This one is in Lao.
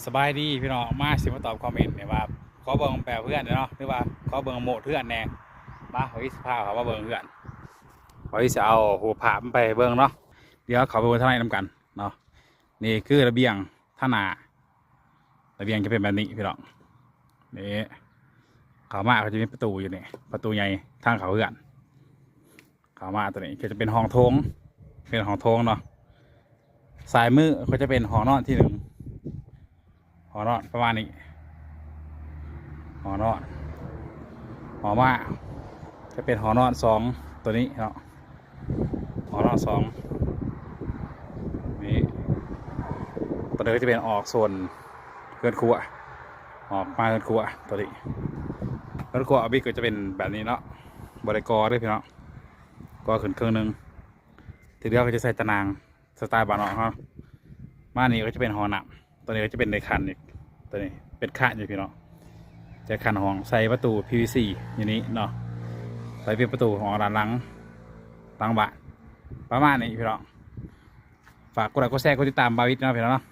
ສະບາຍດີພີ່ນ້ອງ ມາຊິມາຕອບຄອມເມັນນີ້ວ່າ ຂໍເບິ່ງແບບເຮືອນແດ່ເນາະ ຫຼືວ່າຂໍເບິ່ງໂໝດເຮືອນແດ່. ມາ ຂ້ອຍຊິພາເຂົ້າມາເບິ່ງເຮືອນ ຂ້ອຍຊິເອົາຮູບພາບມັນໄປໃຫ້ເບິ່ງເນາະ. ດຽວເຂົ້າໄປເບິ່ງທາງໃນນຳກັນເນາະ. ນີ້ຄືລະບຽງທາງໜ້າ ລະບຽງຈະເປັນແບບນີ້ພີ່ນ້ອງ. ນີ້ ເຂົ້າມາກໍຈະມີປະຕູຢູ່ນີ້ ປະຕູໃຫຍ່ທາງເຂົ້າເຮືອນ. ເຂົ້າມາຕົວນີ້ກໍຈະເປັນຫ້ອງໂຖງ ເປັນຫ້ອງໂຖງເນາະ. ຊ້າຍມືກໍຈະເປັນຫ້ອງນອນທີໜຶ່ງ ຫ້ອງນອນປະມານນີ້ ຫ້ອງນອນ. ຕໍ່ມາຈະເປັນຫ້ອງນອນສອງ ຕົວນີ້ເນາະ ຫ້ອງນອນສອງນີ້. ຕົວນີ້ກໍຈະເປັນອອກໂຊນເຮືອນຄົວ ອອກມາເຮືອນຄົວຕົວນີ້. ເຮືອນຄົວອາບິດກໍຈະເປັນແບບນີ້ເນາະ ບໍ່ໄດ້ກໍ່ເດີພີ່ນ້ອງ ກໍ່ຂຶ້ນເຄິ່ງໜຶ່ງ. ທີ່ເຫຼືອກໍຈະໃສ່ຕາໜ່າງສະໄຕລ໌ບ້ານນອກເຮົາ. ມານີ້ກໍຈະເປັນຫ້ອງນ້ຳ ຕົວນີ້ກໍຈະເປັນໄດ້ຄັນອີກ ຕົວນີ້ເປັນຄັນຢູ່ພີ່ນ້ອງ ຈະຄັນຫ້ອງ ໃສ່ປະຕູ PVC ຢູ່ນີ້ເນາະ. ໃສ່ເປັນປະຕູຫ້ອງດ້ານຫຼັງ ຫຼັງບ້ານ ປະມານນີ້ພີ່ນ້ອງ. ຝາກກົດໄລກົດແຊ ກົດຕິດຕາມບ່າວວິດເນາະພີ່ນ້ອງເນາະ.